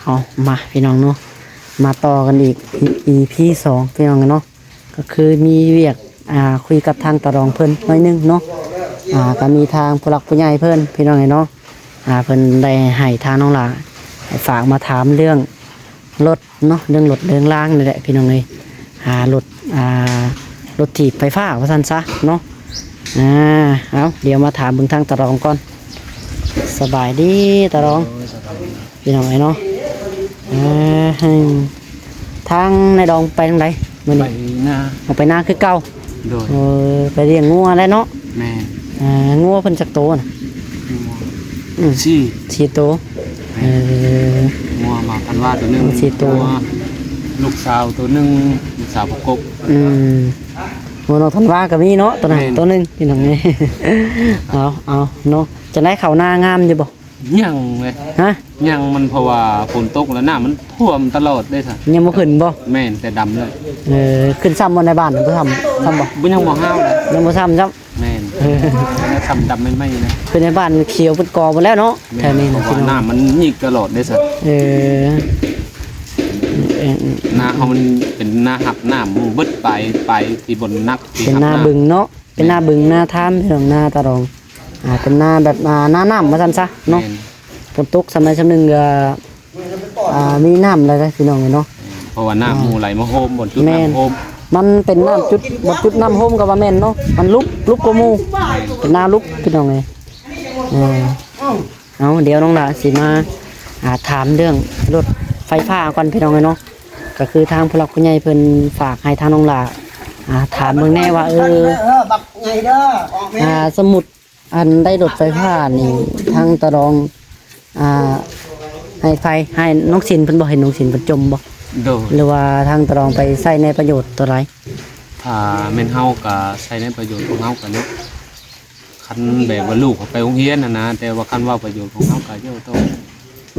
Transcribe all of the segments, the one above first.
ເອົາ ມາພີ່ນ້ອງເນາະ ມາຕໍ່ກັນອີກ ອີພີສອງ ພີ່ນ້ອງເນາະ ກໍຄືມີວຽກ ອ່າ ຄຸຍກັບທາງຕາດອງເພິ່ນໜ້ອຍໜຶ່ງເນາະ ອ່າ ກໍມີທາງຜູ້ຫຼັກຜູ້ໃຫຍ່ເພິ່ນ ພີ່ນ້ອງເນາະ ອ່າ ເພິ່ນໄດ້ໃຫ້ທາງນ້ອງຫຼ້າຝາກມາຖາມເລື່ອງລົດເນາະ ເລື່ອງລົດເລື່ອງລາງນີ້ແຫຼະ ພີ່ນ້ອງເອີຍ ອ່າ ລົດ ອ່າ ລົດຖີບໄຟຟ້າວ່າຊັ້ນຊະເນາະ ອ່າ ເອົາ ດຽວມາຖາມເບິ່ງທາງຕາດອງກ່ອນ ສະບາຍດີຕາດອງ ໂດຍ ສະບາຍດີ ພີ່ນ້ອງເອີຍເນາະ ເອີ ທາງນາຍດອງໄປທາງໃດມື້ນີ້? ໄປນາ ເອົາ ໄປນາຄືເກົ່າ ໂດຍ ເອີ ໄປລ້ຽງງົວແຫຼະເນາະ ແມ່ນ ອ່າ ງົວເພິ່ນຈັກໂຕນະ? ງົວ ອືມ ສີ່ ສີ່ໂຕ ແມ່ນ ເອີ ງົວມາພັນວາໂຕໜຶ່ງ ສີ່ໂຕ ງົວລູກສາວໂຕໜຶ່ງ ລູກສາວປະກົບ ອືມ ງົວນ້ອງທັນວາກໍມີເນາະ ໂຕນັ້ນ ແມ່ນ ໂຕໜຶ່ງ ພີ່ນ້ອງເອີຍ ເອົາ ເອົາເນາະ ຈັ່ງໃດເຂົ້ານາງາມຢູ່ບໍ່? ຍັງເລີຍ ຮະ? ຍັງ ມັນເພາະວ່າຝົນຕົກແລ້ວນ້ຳມັນຖ້ວມຕະຫຼອດເດ້ຊະ ຍັງບໍ່ຂຶ້ນບໍ່? ແມ່ນ ແຕ່ດຳເລີຍ ເອີ ຂຶ້ນຊ້ຳບໍ່ໃນບ້ານ ບໍ່ຊ້ຳ ຊ້ຳບໍ່? ບໍ່ ຍັງບໍ່ຮ້າວເລີຍ ຍັງບໍ່ຊ້ຳຊ້ຳ ແມ່ນ ເອີ ຊ້ຳດຳໃໝ່ໆນະ ຄືໃນບ້ານຂຽວເບິດກໍໝົດແລ້ວເນາະ ແມ່ນ ແຖວນີ້ນະ ເພາະວ່ານ້ຳມັນຫຍິກຕະຫຼອດເດ້ຊະ ເອີ ເອີ ນາເຮົາມັນເປັນນາຮັບນ້ຳເບິດປາຍ ປາຍທີ່ບ່ອນໜັກທີ່ ເປັນນາ ຮັບນ້ຳ ບຶງເນາະ ເປັນນາ ແມ່ນ ບຶງ ນາທາມ ພີ່ນ້ອງ ນາຕາດອງ ອ່າ ເປັນນາແບບ ອ່າ ນານ້ຳວ່າຊັ້ນຊະເນາະ ແມ່ນ ຝົນຕົກສ່ຳໃດສ່ຳໜຶ່ງກໍ ອ່າ ມີນ້ຳຫຼາຍເດ້ພີ່ນ້ອງເອີຍເນາະ ເພາະວ່ານ້ຳ ອ່າ ໝູ່ໄຫຼມາໂຮມ ບ່ອນຈຸດ ແມ່ນ ນ້ຳໂຮມ ມັນເປັນນ້ຳຈຸດ ບ່ອນຈຸດນ້ຳໂຮມກໍວ່າແມ່ນເນາະ ມັນຫຼຸບ ຫຼຸບກວ່າໝູ່ ເປັນນາຫຼຸບພີ່ນ້ອງເອີຍ ເອີ ເອົາ ດຽວນ້ອງຫຼ້າຊິມາ ອ່າ ຖາມເລື່ອງລົດໄຟຟ້າກ່ອນພີ່ນ້ອງເອີຍເນາະ ກໍຄືທາງຜູ້ຫຼັກຜູ້ໃຫຍ່ເພິ່ນຝາກໃຫ້ທາງນ້ອງຫຼ້າ ອ່າ ຖາມເບິ່ງແດ່ວ່າ ເອີ ເອີ ບັກໃຫຍ່ເດີ ອອກແມ່ ອ່າ ສົມມຸດ ອັນໄດ້ລົດໄຟຟ້ານີ້ ທາງຕາດອງ ອ່າ ໃຫ້ໃຜ ໃຫ້ນ້ອງສິນເພິ່ນບໍ່ ເຫັນນ້ອງສິນເພິ່ນຈົ່ມບໍ່? ໂດຍ ຫຼືວ່າທາງຕາດອງໄປໃຊ້ໃນປະໂຫຍດຕົວໃດ? ຖ້າແມ່ນເຮົາກໍໃຊ້ໃນປະໂຫຍດຂອງເຮົາກໍເນາະ ຄັນແບບວ່າລູກເຮົາໄປໂຮງຮຽນຫັ້ນນະ ແຕ່ວ່າຄັນເວົ້າປະໂຫຍດຂອງເຮົາກໍຢູ່ໂຕ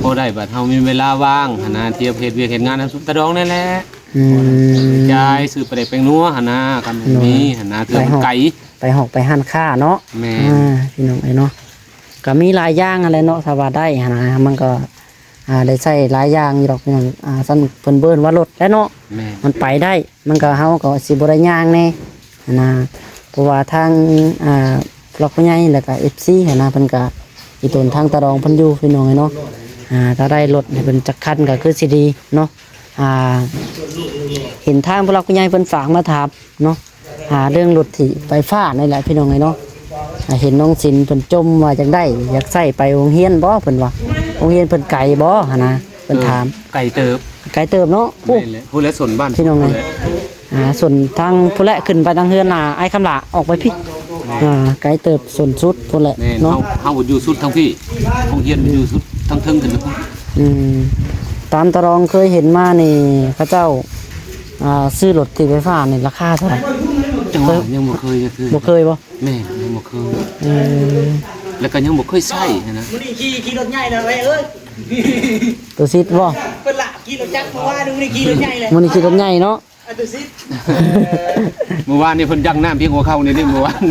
ພໍໄດ້ ບັດເຮົາມີເວລາວ່າງຫັ້ນນະ ທຽບເຮັດວຽກເຮັດງານນຳຕາດອງນີ້ແຫຼະ ອືມ ຈ່າຍຊື້ປາແດກແປ້ງນົວຫັ້ນນະ ຄັນມີຫັ້ນນະ ເທື່ອມັນໄກ ໄປຮອກໄປຮ້ານຄ້າເນາະ ແມ່ນ ອ່າ ພີ່ນ້ອງເອີຍເນາະ ກໍມີຫຼາຍຢ່າງຫັ້ນແຫຼະເນາະ ຖ້າວ່າໄດ້ຫັ້ນນະ ມັນກໍ ອ່າ ໄດ້ໃຊ້ຫຼາຍຢ່າງຢູ່ດອກພີ່ນ້ອງ ອ່າ ຊັ້ນເພິ່ນເອີ້ນວ່າລົດແຫຼະເນາະ ແມ່ນ ມັນໄປໄດ້ ມັນກໍ ເຮົາກໍຊິບໍ່ໄດ້ຍ່າງແດ່ຫັ້ນນະ ເພາະວ່າທາງ ອ່າ ຜູ້ຫຼັກຜູ້ໃຫຍ່ ແລ້ວກໍເອັຟຊີຫັ້ນນະ ເພິ່ນກໍອີ່ຕົນທາງຕາດອງເພິ່ນຢູ່ ພີ່ນ້ອງເອີຍເນາະ ອ່າ ຖ້າໄດ້ລົດໃຫ້ເພິ່ນຈັກຄັນກໍຄືຊິດີເນາະ ອ່າ ເຫັນທາງຜູ້ຫຼັກຜູ້ໃຫຍ່ເພິ່ນຝາກມາຖາມເນາະ ອ່າ ເລື່ອງລົດຖີບໄຟຟ້ານີ້ແຫຼະ ພີ່ນ້ອງເອີຍເນາະ ອ່າ ເຫັນນ້ອງສິນເພິ່ນຈົ່ມວ່າຢາກໄດ້ ຢາກໃຊ້ໄປໂຮງຮຽນບໍ່ ເພິ່ນວ່າ ໂຮງຮຽນເພິ່ນໄກບໍ່ຫັ້ນນະ ເພິ່ນຖາມ ເອີ ໄກເຕີບ ໄກເຕີບເນາະ ໂອ້ ແມ່ນແຫຼະ ພຸ້ນແຫຼະ ສົນບ້ານ ພີ່ນ້ອງເອີຍ ອ່າ ສົນທາງພຸ້ນແຫຼະ ຂຶ້ນໄປທາງເຮືອນ ອ່າ ອ້າຍຄຳຫຼ້າ ອອກໄປພີ້ ແມ່ນ ອ່າ ໄກເຕີບ ສົນສຸດພຸ້ນແຫຼະ ແມ່ນ ເນາະ ເຮົາ ເຮົາຢູ່ສຸດທາງພີ້ ໂຮງຮຽນຢູ່ສຸດທາງເທິງຂຶ້ນໄປພຸ້ນ ອືມ ຕາມຕາດອງເຄີຍເຫັນມານີ້ ເຂົາເຈົ້າ ອ່າ ຊື້ລົດຖີບໄຟຟ້ານີ້ລາຄາເທົ່າໃດ? ຈັ່ງຫວະ ຍັງບໍ່ເຄີຍຈັກເທື່ອ ບໍ່ເຄີຍບໍ່? ແມ່ນ ຍັງບໍ່ເຄີຍ ເອີ ແລ້ວກໍຍັງບໍ່ເຄີຍໃຊ້ຫັ້ນນະ ມື້ນີ້ຂີ່ ຂີ່ລົດໃຫຍ່ແລ້ວເອີຍ ໂຕສິດບໍ່? ເພິ່ນລະຂີ່ລົດຈັກ ມື້ວານນີ້ ມື້ນີ້ຂີ່ລົດໃຫຍ່ແລ້ວ ມື້ນີ້ຂີ່ລົດໃຫຍ່ເນາະ ເອີ ໂຕສິດ ມື້ວານນີ້ເພິ່ນຍັງນ້ຳພຽງຫົວເຂົ່ານີ້ເດ້ ມື້ວານ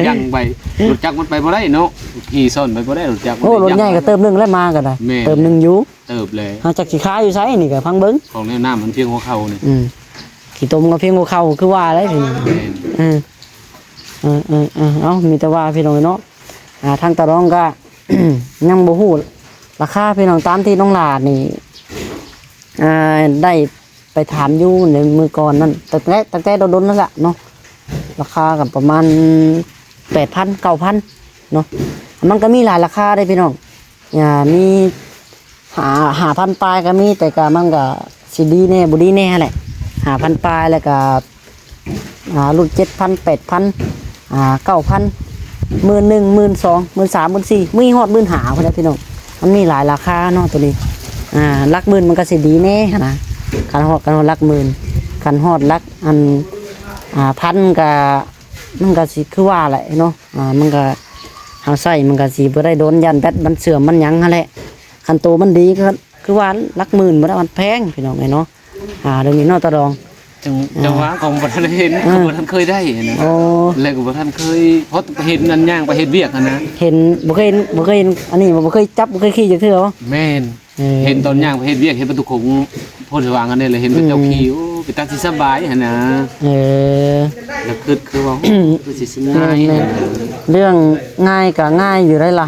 ຍັງໄປ ລົດຈັກມັນໄປບໍ່ໄດ້ເນາະ ຂີ່ຊ້ອນໄປບໍ່ໄດ້ ລົດຈັກ ໂອ້ ລົດໃຫຍ່ກໍເຕີບໜຶ່ງແລ້ວ ມາກໍໄດ້ ແມ່ນ ເຕີບໜຶ່ງຢູ່ ເຕີບແລ້ວ ເຮົາຈັກຊິຄາຢູ່ໃສນີ້ກໍຟັງເບິ່ງ ຂອງແນວນ້ຳມັນພຽງຫົວເຂົ່ານີ້ ອືມ ຂີ້ຕົມກໍພຽງຫົວເຂົ່າຄືວ່າແຫຼະ ແມ່ນ ເອີ ເອີ ເອີ ເອີ ເອົ້າ ມີແຕ່ວ່າພີ່ນ້ອງເນາະ ອ່າ ທາງຕາດອງກໍ ຍັງບໍ່ຮູ້ລາຄາ ພີ່ນ້ອງ ຕາມທີ່ນ້ອງຫຼ້ານີ້ ອ່າ ໄດ້ໄປຖາມຢູ່ໃນມື້ກ່ອນນັ້ນ ຕັ້ງແຕ່ ຕັ້ງແຕ່ດົນໆແລ້ວລະເນາະ ລາຄາກໍປະມານແປດພັນ ເກົ້າພັນເນາະ ມັນກໍມີຫຼາຍລາຄາເດ້ພີ່ນ້ອງ ອ່າ ມີ ຫ້າ ຫ້າພັນປາຍກໍມີ ແຕ່ກໍມັນກໍຊິດີແດ່ບໍ່ດີແດ່ຫັ້ນແຫຼະ ຫ້າພັນປາຍ ແລ້ວກໍ ອ່າ ລຸ້ນເຈັດພັນ ແປດພັນ ອ່າ ເກົ້າພັນ ໝື່ນໜຶ່ງ ໝື່ນສອງ ໝື່ນສາມ ໝື່ນສີ່ ມີຮອດໝື່ນຫ້າພຸ້ນແຫຼະພີ່ນ້ອງ ມັນມີຫຼາຍລາຄາເນາະໂຕນີ້ ອ່າ ຫຼັກໝື່ນມັນກໍຊິດີແດ່ຫັ້ນນາ ຄັນຮອດ ຄັນຮອດຫຼັກໝື່ນ ຄັນຮອດຫຼັກ ອັນ ອ່າ ພັນກໍ ມັນກໍຊິຄືວ່າແຫຼະເນາະ ອ່າ ມັນກໍ ເຮົາໃຊ້ມັນກໍຊິບໍ່ໄດ້ດົນ ຢ້ານແບັດມັນເສື່ອມມັນຫຍັງຫັ້ນແຫຼະ ຄັນໂຕມັນດີກໍຄືວ່າຫຼັກໝື່ນບໍ່ໄດ້ ມັນແພງພີ່ນ້ອງເອີຍເນາະ ອ່າ ເລື່ອງນີ້ເນາະຕາດອງ ຈັ່ງ ອ່າ ຈັ່ງວ່າຂອງບໍ່ທັນເຫັນ ອ່າ ຂອງບໍ່ທັນເຄີຍໄດ້ນະ. ໂອ້ ແລ້ວກໍບໍ່ທັນເຄີຍ ເພາະເຫັນອັນຍ່າງໄປເຮັດວຽກຫັ້ນນະ. ເຫັນ ບໍ່ເຄີຍເຫັນ ບໍ່ເຄີຍເຫັນອັນນີ້ບໍ່? ບໍ່ເຄີຍຈັບ ບໍ່ເຄີຍຂີ່ຈັກເທື່ອບໍ່? ແມ່ນ. ເອີ ເຫັນຕອນຍ່າງໄປເຮັດວຽກ ເຮັດປະຕູຂົງໂພນສະຫວ່າງອັນນີ້ແຫຼະ ເຫັນເຂົາເຈົ້າ ອືມ ຂີ່ ໂອ້ ເປັນຕາຊິສະບາຍຫັ້ນນະ. ເອີ ແລ້ວຄິດຄືວ່າ ໂອ້ ຄືຊິສະຫງ່າຍ. ແມ່ນໆ ເລື່ອງງ່າຍກໍງ່າຍຢູ່ໄດ໋ລະ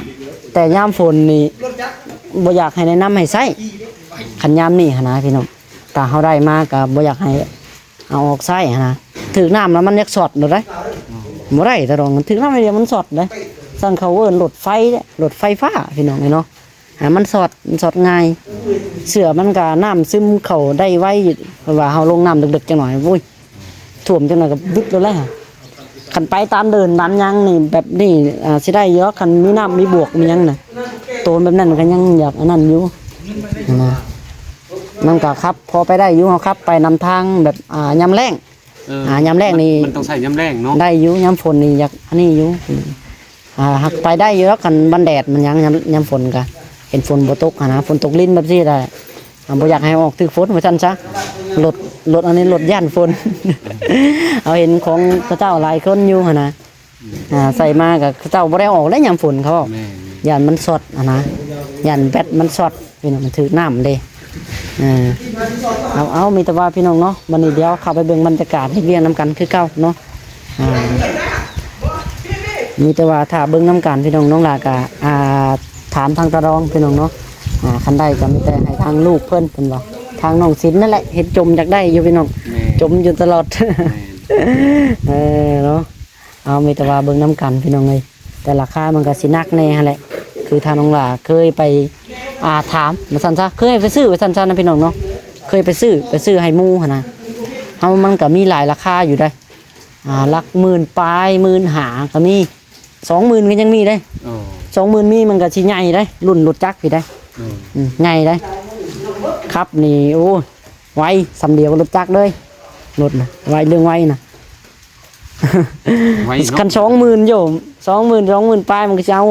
ແຕ່ຍາມຝົນນີ້ບໍ່ຢາກໃຫ້ແນະນຳໃຫ້ໃຊ້ ຄັນຍາມນີ້ຫັ້ນນະພີ່ນ້ອງ. ຖ້າເຮົາໄດ້ມາກໍບໍ່ຢາກໃຫ້ເອົາອອກໃຊ້ຫັ້ນນະ ຖືກນ້ຳແລ້ວມັນຢາກຊັອດໂລດເດ້. ອືມ ບໍ່ໄດ້ຕາດອງ ຖືກນ້ຳດຽວມັນຊັອດເດ້. ຊັ້ນເຂົາເອີ້ນລົດໄຟເດ້ ລົດໄຟຟ້າພີ່ນ້ອງເອີຍເນາະ. ອ່າ ມັນຊັອດ ມັນຊັອດງ່າຍ ເສື້ອມັນກໍນ້ຳຊຶມເຂົ້າໄດ້ໄວ ເພາະວ່າເຮົາລົງນ້ຳເດິກໆ ຈັກໜ້ອຍ ໂອ້ຍ ຖ້ວມຈັກໜ້ອຍກໍບຶດໂລດແຫຼະ. ຄັນໄປຕາມເດີ່ນຕາມຫຍັງນີ້ ແບບນີ້ ອ່າ ຊິໄດ້ຢູ່ດອກ ຄັນມີນ້ຳມີບວກມີຫຍັງນະ ໂຕແບບນັ້ນກໍຍັງຢາກອັນນັ້ນຢູ່ຫັ້ນນະ. ມັນກໍຂັບພໍໄປໄດ້ຢູ່ ເຮົາຂັບໄປນຳທາງແບບ ອ່າ ຍາມແລ້ງ ເອີ ອ່າ ຍາມແລ້ງນີ້ ມັນ ມັນຕ້ອງໃຊ້ຍາມແລ້ງເນາະ ໄດ້ຢູ່. ຍາມຝົນນີ້ຢາກອັນນີ້ຢູ່. ອ່າ ຫາກໄປໄດ້ຢູ່ດອກ ຄັນມັນແດດມັນຫຍັງ ຍາມ ຍາມຝົນກະ ເຫັນຝົນບໍ່ຕົກຫັ້ນນະ ຝົນຕົກລິນແບບຊີ້ລະ ອ່າ ບໍ່ຢາກໃຫ້ອອກຖືກຝົນວ່າຊັ້ນຊະ. ລົດ ລົດອັນນີ້ລົດຢ້ານຝົນ ເຮົາເຫັນຂອງເຂົາເຈົ້າຫຼາຍຄົນຢູ່ຫັ້ນນະ. ອ່າ ໃສ່ມາກໍເຂົາເຈົ້າບໍ່ໄດ້ອອກແລ້ວຍາມຝົນເຂົາ ແມ່ນໆ ຢ້ານມັນຊັອດຫັ້ນນະ ຢ້ານແບັດມັນຊັອດ. ພີ່ນ້ອງ ມັນຖືກນ້ຳເດ້. ເອີ ເອົາ ເອົາ ມີແຕ່ວ່າພີ່ນ້ອງເນາະ ບັດນີ້ດຽວເຂົ້າໄປເບິ່ງບັນຍາກາດເຮັດວຽກນຳກັນຄືເກົ່າເນາະ. ອ່າ ມີແຕ່ວ່າຖ້າເບິ່ງນຳກັນພີ່ນ້ອງ. ນ້ອງຫຼ້າກໍ ອ່າ ຖາມທາງຕາດອງພີ່ນ້ອງເນາະ. ອ່າ ຄັນໄດ້ກໍມີແຕ່ໃຫ້ທາງລູກເພິ່ນ ເພິ່ນວ່າ ທາງນ້ອງສິນນັ້ນແຫຼະເຮັດຈົມຢາກໄດ້ຢູ່ພີ່ນ້ອງ. ແມ່ນ ຈົມຢູ່ຕະຫຼອດ. ແມ່ນ ເອີ ເນາະ. ເອົາ ມີແຕ່ວ່າເບິ່ງນຳກັນພີ່ນ້ອງເອີຍ ແຕ່ລາຄາມັນກໍຊິໜັກແດ່ຫັ້ນແຫຼະ. ຄືທ່ານນ້ອງຫຼ້າເຄີຍໄປ ອ່າ ຖາມວ່າຊັ້ນຊະ ເຄີຍໄປຊື້ວ່າຊັ້ນຊະນະພີ່ນ້ອງເນາະ. ເຄີຍໄປຊື້ ໄປຊື້ໃຫ້ໝູ່ຫັ້ນນະ ເຮົາ ມັນກໍມີຫຼາຍລາຄາຢູ່ເດ້. ອ່າ ຫຼັກໝື່ນປາຍ ໝື່ນຫ້າກໍມີ ສອງໝື່ນກໍຍັງມີເດ້. ໂອ້ ສອງໝື່ນມີ ມັນກໍຊິໃຫຍ່ເດ້ ລຸ້ນລົດຈັກພີ້ເດ້. ອືມ ອືມ ໃຫຍ່ເດ້ ຂັບນີ້ ໂອ້ຍ ໄວ ສ່ຳດຽວກັບລົດຈັກເລີຍ ລົດນະ ໄວ ເລື່ອງໄວນະ. ໄວເນາະ ຄັນສອງໝື່ນໂຢ ສອງໝື່ນ ສອງໝື່ນປາຍ ມັນກໍຊິເອົາ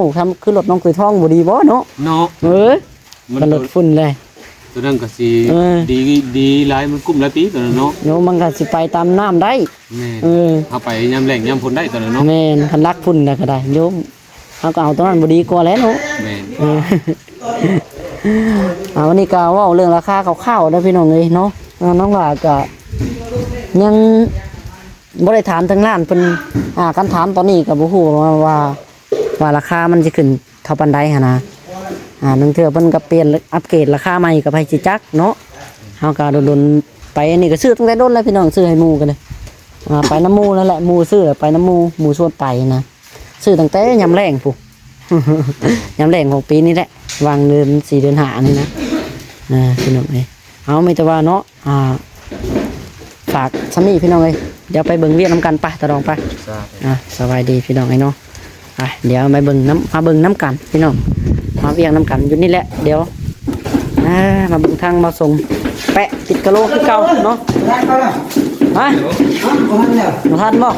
ຄືລົດນ້ອງເຄີຍທອງບໍ່ດີບໍ່ເນາະ. ເນາະ ເອີ ມັນລົດຝຸ່ນເລີຍ ໂຕນັ້ນກໍຊິ ເອີ ດີ ດີຫຼາຍ ມັນກຸ້ມຫຼາຍປີໂຕນັ້ນເນາະ. ໂຍ ມັນກໍຊິໄປຕາມນ້ຳໄດ້. ແມ່ນ ເອີ ເຮົາໄປຍາມແລ້ງຍາມຝົນໄດ້ໂຕນັ້ນເນາະ. ແມ່ນ ຄັນລັກຝຸ່ນແລ້ວກໍໄດ້ໂຍມ ເຮົາກໍເອົາໂຕນັ້ນບໍ່ດີກວ່າແຫຼະເນາະ. ແມ່ນ ເອີ ອ່າ ວັນນີ້ກໍເວົ້າເລື່ອງລາຄາຄ່າວໆເດີພີ່ນ້ອງເອີຍເນາະ. ອ່າ ນ້ອງຫຼ້າກໍຍັງບໍ່ໄດ້ຖາມທາງຮ້ານເພິ່ນ ອ່າ ຄັນຖາມຕອນນີ້ກໍບໍ່ຮູ້ວ່າ ວ່າ ວ່າລາຄາມັນຊິຂຶ້ນເທົ່າປານໃດຫັ້ນນະ. ອ່າ ລາງເທື່ອເພິ່ນກໍປ່ຽນ ອັບເກຣດລາຄາໃໝ່ ກໍໃຜຊິຈັກເນາະ. ເຮົາກໍດົນໆໄປ ອັນນີ້ກໍຊື້ຕັ້ງແຕ່ດົນແລ້ວພີ່ນ້ອງ ຊື້ໃຫ້ໝູ່ກໍໄດ້. ອ່າ ໄປນຳໝູ່ນັ້ນແຫຼະ ໝູ່ຊື້ແລ້ວໄປນຳໝູ່ ໝູ່ຊວນໄປນະ. ຊື້ຕັ້ງແຕ່ຍາມແລ້ງພຸ້ນ ຍາມແລ້ງຂອງປີນີ້ແຫຼະ ຫວ່າງເດືອນສີ່ເດືອນຫ້ານີ້ນະ. ອ່າ ພີ່ນ້ອງເອີຍ ເອົາ ມີແຕ່ວ່າເນາະ ອ່າ ຝາກຊ່ຳນີ້ພີ່ນ້ອງເອີຍ ດຽວໄປເບິ່ງວຽກນຳກັນໄປ ຕາດອງໄປ. ອ່າ ສະບາຍດີພີ່ນ້ອງເອີຍເນາະ. ອ່າ ດຽວໄປເບິ່ງນຳ ມາເບິ່ງນຳກັນພີ່ນ້ອງ ມາວຽກນຳກັນຢູ່ນີ້ແຫຼະ. ດຽວ ອ່າ ມາເບິ່ງທາງບ່າວສົງ ແປະຕິດກະໂຫຼຄືເກົ່າເນາະ. ຮະ ບໍ່ທັນບໍ່?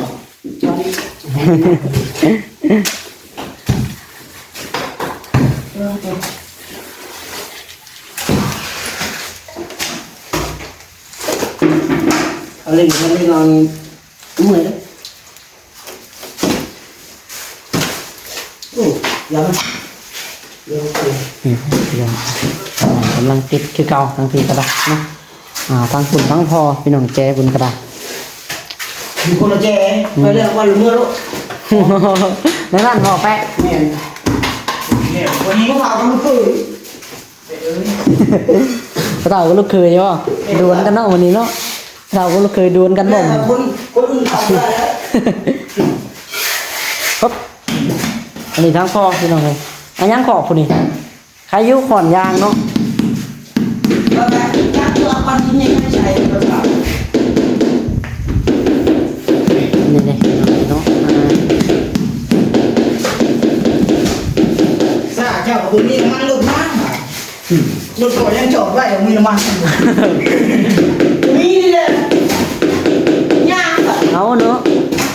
ເອົາເຫຼັ້ນມາເລີຍ ເມື່ອຍເດ້. ໂອ້ ຢ່າມາ ເອີ ພີ່ນ້ອງ ກຳລັງຕິດຄືເກົ່າ ທາງພີ້ກໍໄດ້ເນາະ. ອ່າ ທາງພຸ້ນທາງພໍ່ ພີ່ນ້ອງແຈພຸ້ນກໍໄດ້ ຢູ່ຄົນລະແຈ. ອືມ ໄປແລ້ວ ວັນລະເມືອໂລດ ໃນນັ້ນບໍ່ແປະ? ແມ່ນ ແມ່ນ ວັນນີ້ພວກເຮົາກໍຄື ພໍ່ເຖົ້າກັບລູກເຂີຍບໍ່? ດວນກັນເນາະ ມື້ນີ້ເນາະ ພໍ່ເຖົ້າກັບລູກເຂີຍດວນກັນບໍ່? ຄົນ ຄົນອື່ນເຂົາບໍ່ໄດ້ແລ້ວ. ປັບ ອັນນີ້ທາງພໍ່ພີ່ນ້ອງເອີຍ. ອັນຫຍັງຂອບຜູ້ນີ້? ໃຄຢູ່ຂອນຢາງເນາະ. ນີ້ເດ້ເນາະ ອ່າ ສາເຈົ້າກໍບໍ່ມີນ້ຳມັນລົດມາ ອືມ ລົດກໍຍັງຈອດໄວ້ ບໍ່ມີນ້ຳມັນ ມີນີ້ແຫຼະ ຍ່າງ ເອົາເນາະ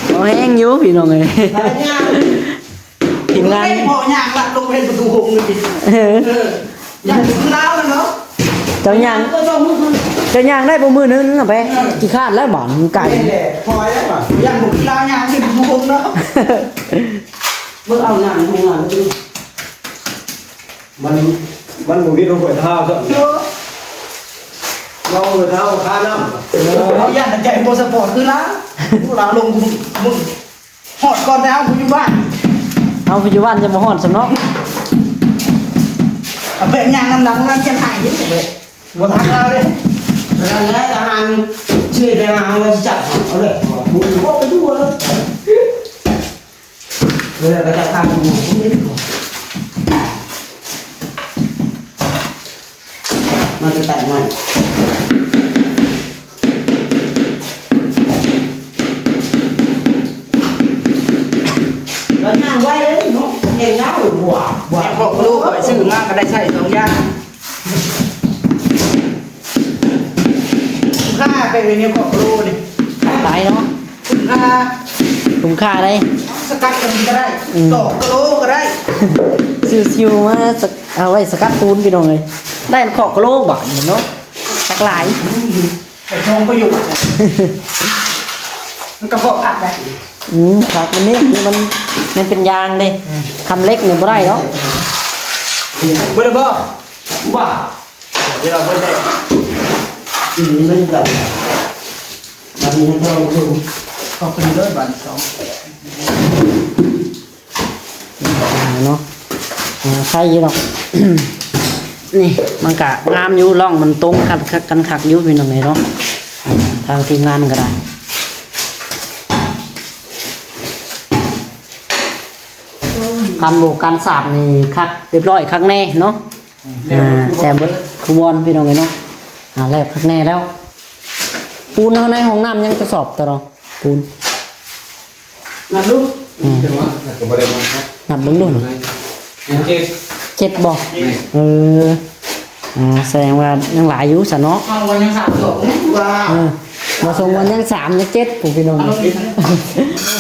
ເອົາແຮງຢູ່ພີ່ນ້ອງເອີຍ ຍ່າງ ທີມງານ ເອີ ບໍ່ຍ່າງລັດລົງເຫັນປະຕູຫົກນີ້ ເອີ ເອີ ຢ່າງລາວນັ້ນເນາະ. ເຈົ້າຍ່າງ ເຈົ້າຍ່າງໄດ້ບໍ່ມື້ໜຶ່ງນະ ໄປ ຂີ້ຄ້ານແລ້ວບາດນີ້ ມັນໄກ ແມ່ນແຫຼະ ພໍແລ້ວບາດ ຢ້ານບໍ່ກິນລາວຍ່າງຂຶ້ນບໍ່ຄົນເນາະ ເບິ່ງເອົາໜ້າຂອງມັນ ມັນ ມັນບໍ່ມີລົມຫົວເທົາຊ້ຳ ເນາະ ເວົ້າຫົວເທົາຄານ້ຳ ເອີ ເຮົາຢ້ານແຕ່ໃຈບໍ່ສະປອດຄືລາວ ລາວລົງມື້ ຮອດກ່ອນແຕ່ເຮົາຜູ້ຢູ່ບ້ານ ເຮົາຜູ້ຢູ່ບ້ານຈະບໍ່ຮອດຊ້ຳເນາະ ເອົາແບບຍ່າງນຳຫຼັງນັ້ນຈະຫາຍຢູ່ເດ້ ບໍ່ທັນລາວເດ້ ນັ້ນແຫຼະ ທະຫານເສດແລ້ວເຮົາຊິຈັບເອົາເລີຍ ບໍ່ໄປດູເລີຍ ເວລາກະຈັບທາງຢູ່ ມັນຈະຕັດໄມ້ ລະຍ່າງໄວເດ້ເນາະ ແຮງຍາວ ບວກ ບວກ ແມ່ນຂອງລູກຂ້ອຍຊື້ມາກະໄດ້ໃຊ້ສອງຢ່າງ ຄຸ້ມຄ່າໄປເວນິວຂອງໂລນີ້ ຫຼາຍເນາະ ຄຸ້ມຄ່າ ຄຸ້ມຄ່າເດ້ ສະກັດເອົານີ້ກະໄດ້ ອືມ ຕອກກະໂລກະໄດ້ ຊື້ຊິວມາ ເອົາໄວ້ສະກັດປູນພີ່ນ້ອງເອີຍ ໄດ້ເຄາະກະໂລບາດນີ້ເນາະ ຈັກຫຼາຍ ໄປຊອງປະໂຫຍດ ມັນກະເພາະຜັກໄດ້ ອືມ ຜັກມັນນີ້ ມັນ ມັນເປັນຢາງເດ້ ອືມ ຄຳເຫຼັກນີ້ບໍ່ໄດ້ເນາະ ບໍ່ໄດ້ບໍ່ ວ່າ ເວລາເພິ່ນໄດ້ກິນມັນກໍ ບາດນີ້ມັນກໍ ກໍເພິ່ນເລີຍບາດນີ້ສອງ ເນາະ ອ່າ ໃສ່ຢູ່ດອກ ນີ້ ມັນກະງາມຢູ່ ຮ່ອງມັນຕົງກັນ ກັນຄັກຢູ່ພີ່ນ້ອງເອີຍເນາະ ທາງທີມງານກໍໄດ້ ກັນໂບກກັນສາບນີ້ຄັກ ຮຽບຮ້ອຍຄັກແນ່ເນາະ ອ່າ ແຕ່ເບິດຄູ່ບ່ອນພີ່ນ້ອງເອີຍເນາະ ອ່າ ແລ້ວຄັກແນ່ແລ້ວ ປູນເຮົາໃນຫ້ອງນ້ຳຍັງກະສອບຕະລອດ ປູນ ນັບດູ ອືມ ແຕ່ວ່າກໍບໍ່ໄດ້ນັບ ນັບເບິ່ງດູ ເຈັດ ເຈັດບໍ່ ແມ່ນ ເອີ ອ່າ ສະແດງວ່າຍັງຫຼາຍຢູ່ຊະເນາະ ເຮົາວ່າຍັງສາມດອກວ່າ ເອີ ບໍ່ສົ່ງວ່າຍັງສາມຍັງເຈັດ ຜູ້ພີ່ນ້ອງ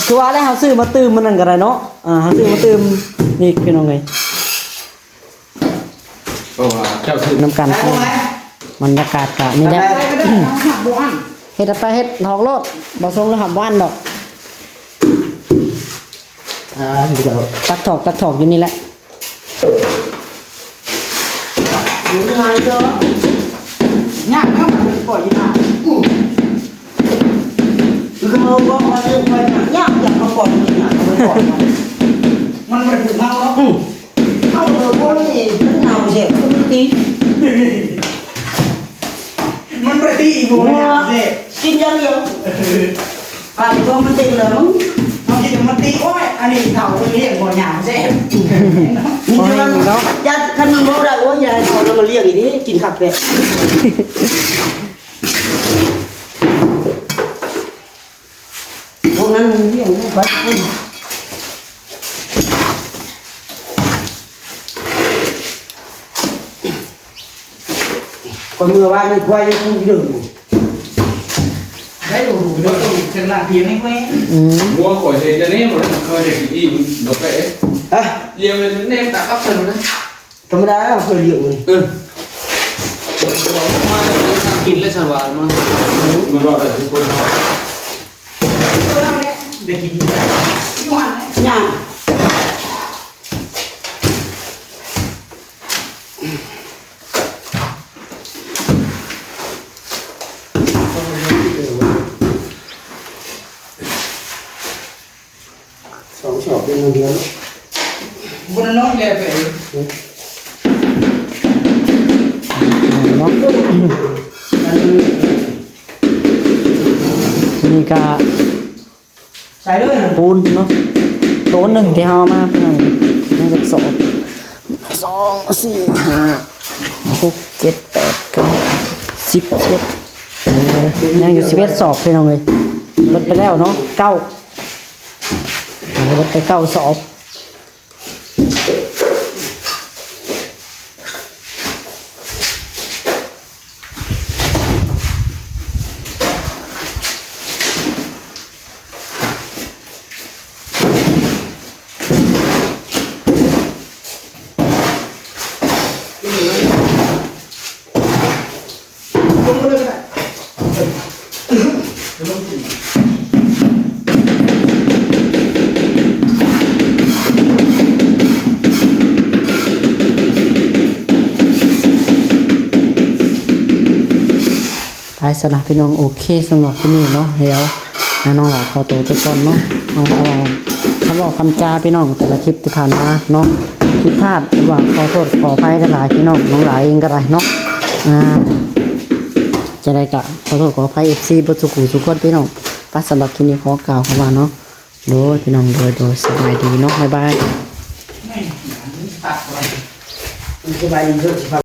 ຄືວ່າແລ້ວເຮົາຊື້ມາຕື່ມມື້ນັ້ນກໍໄດ້ເນາະ ອ່າ ເຮົາຊື້ມາຕື່ມອີກພີ່ນ້ອງເອີຍ ເພາະວ່າເຈົ້າຖືກນຳກັນ ບັນຍາກາດກະນີ້ແຫຼະ ເຮັດໄປເຮັດຖອກໂລດ ບໍ່ສົ່ງແລ້ວຫາບ້ານດອກ ຕັກຖອກ ຕັກຖອກຢູ່ນີ້ແຫຼະ ຍາກນະ ມັນປ່ອຍຍາກ ຄືເຮົາບອກວ່າເລື່ອງໄຟໜ້າຍາກ ຢາກມາກ່ອນນີ້ນະ ເອົາໄວ້ກ່ອນ ມັນບໍ່ໄດ້ຖືກເຮົາເນາະ ເຮົາເລີຍບໍ່ໄດ້ເປັນໜາວແຊບຄືມັນຕິ ມັນບໍ່ໄດ້ຕິບໍ່ຍາກແຊບ ກິນຢ່າງດຽວ ປາກທ້ອງມັນເຕັມແລ້ວ ເຮົາຄິດວ່າມັນຕິ ໂອ້ຍ ອັນນີ້ເຖົ້າເພິ່ນລ້ຽງບໍ່ຍາກແຊບ ມີແຕ່ວ່າ ບໍ່ແມ່ນເນາະ ຢ້ານຄັນມັນເວົ້າໄດ້ ໂອ້ຍ ຢ່າໃຫ້ເຂົານຳມາລ້ຽງອີກເດ້ ກິນຄັກແທ້. ພວກນັ້ນມັນລ້ຽງໄປ ກະເມື່ອວານນີ້ຄວາຍຍັງຢູ່ເດີ ໄດ້ໂດດໄປໂດດເທິງຫຼັງພຽງນີ້ແມ່ນ ອືມ ງົວຂ້ອຍເຮັດແນວນີ້ ມັນເຄີຍໄດ້ກິນອີ່ມດອກແປະ ຮະ ລ້ຽງແນມຕາກັບເຊິ່ງນະ. ທຳມະດາເຮົາເຄີຍລ້ຽງເລີຍ ເອີ ມາກິນແລ້ວຊັ້ນວ່າ ມັນ ມັນວ່າໄດ້ທຸກຄົນ ໄດ້ກິນຢູ່ຫັ້ນ ຍ່າງ ສອງສອບເປັນເດືອນ ບໍ່ໄດ້ນອນແລ້ວໄປ ເນາະ ນີ້ກະ ໃສ່ເລີຍ ປູນເນາະ ໂຕໜຶ່ງທີ່ເຮົາເອົາມາ ພີ່ນ້ອງ ຍັງຈັກສອບ ສອງ ສີ່ ຫ້າ ຫົກ ເຈັດ ແປດ ເກົ້າ ສິບ ສິບເອັດ ເອີ ຍັງຢູ່ສິບເອັດສອບ ພີ່ນ້ອງເອີຍ ເບິດໄປແລ້ວເນາະ ເກົ້າ ເບິດໄປເກົ້າສອບ. ເ ໄປຊະລະພີ່ນ້ອງ ໂອເຄ ສຳລັບຄລິບນີ້ເນາະ ດຽວ ອ່າ ນ້ອງຫຼ້າຂໍໂຕໄປກ່ອນເນາະ ເນາະ ເພາະວ່າຄຳເວົ້າຄຳຈາພີ່ນ້ອງ ແຕ່ລະຄລິບທີ່ຜ່ານມາເນາະ ຜິດພາດ ຫຼືວ່າຂໍໂທດຂໍອະໄພຫຼາຍໆ ພີ່ນ້ອງ ນ້ອງຫຼ້າເອງກໍໄດ້ເນາະ ອ່າ ຈັ່ງໃດກໍຂໍໂທດຂໍອະໄພ ເອັຟຊີ ເບິດສູ່ຜູ້ສູ່ຄົນພີ່ນ້ອງ ໄປ ສຳລັບຄລິບນີ້ຂໍກ່າວຄຳວ່າເນາະ ໂດຍ ພີ່ນ້ອງ ໂດຍ ໂດຍ ສະບາຍດີເນາະ ບາຍບາຍ ສະບາຍດີເດີ.